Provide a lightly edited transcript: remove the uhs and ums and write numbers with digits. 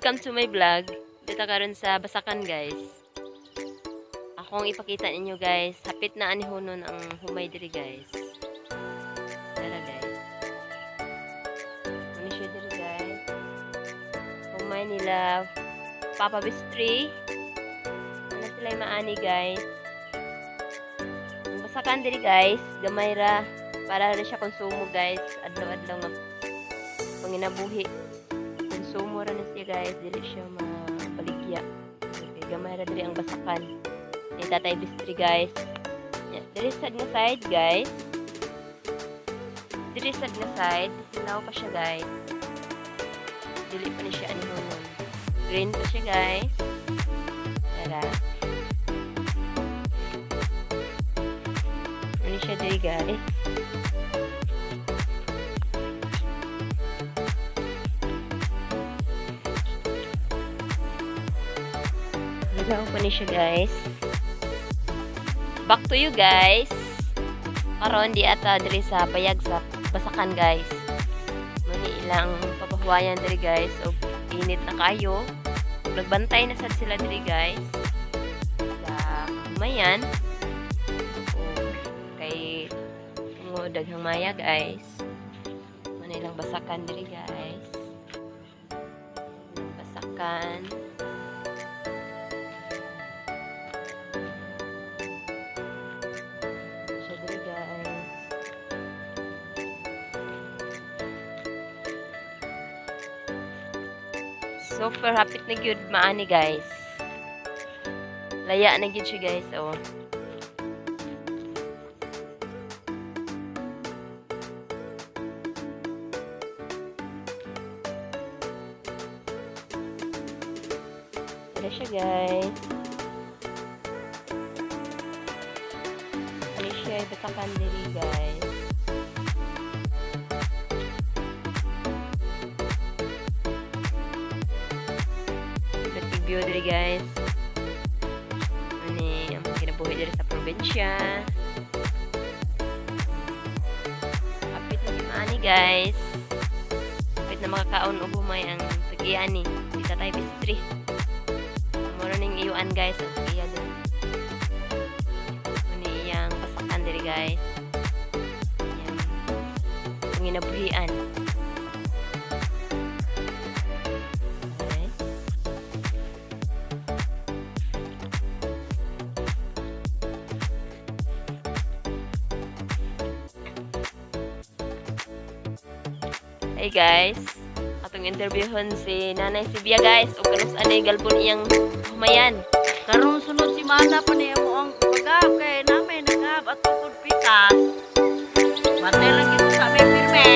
Welcome to my vlog. Dito karon sa Basakan, guys. Akong ipakita ninyo, guys. Hapit na anihonon ang humay diri, guys. Tara, guys. Ano siya diri, guys? Humay nila Papa Bistri. Ano sila yung maani, guys? Ang Basakan diri, guys, gamay ra para ra siya konsumo, guys. Adlaw-adlaw nga panginabuhi. Konsumo ra na siya, guys, dili siya mabaligya. Okay, gamay ra diri ang basakan ni Tatay Bistri, guys. Ya, diri sad nga side, guys. Diri sad nga side, hilaw pa siya, guys. Dili pa ni siya anihonon. Green pa siya, guys. Tara. Ano siya diri, guys? Hilaw pa ni siya, guys. Back to you, guys. Karon di ata diri sa payag sa Basakan, guys. Muni ilang papahuwayan diri, guys, og init na kayo. Nagbantay na sad sila diri, guys. Sa humayan. Og kay tungod daghang maya, guys. Muna ilang basakan diri, guys. Basakan. Siya diri, guys. Super hapit na gyud maani, guys. Laya na gyud siya, guys, oh. Wala siya, guys. Ano siya, batakan diri, guys. Dating view diri, guys. Ano ang mga kinabuhi diri sa probinsya. Hapit na yung maani, guys. Hapit na makakaon og humay ang tagiya ni si Tatay Bistri. Mura ning iyuan, guys, ang tagiya diri. Ano iyang pasakan diri, guys. Iyang panginabuhian. Okay. Hey guys, atong interviewon si Nanay Sibia, guys, ug kanus anay galbon iyang humayan. Karong sunod semana pa niya mo ang pagab kay namin nagab at tungkod pikas. Bantay lang kita sa may pirme.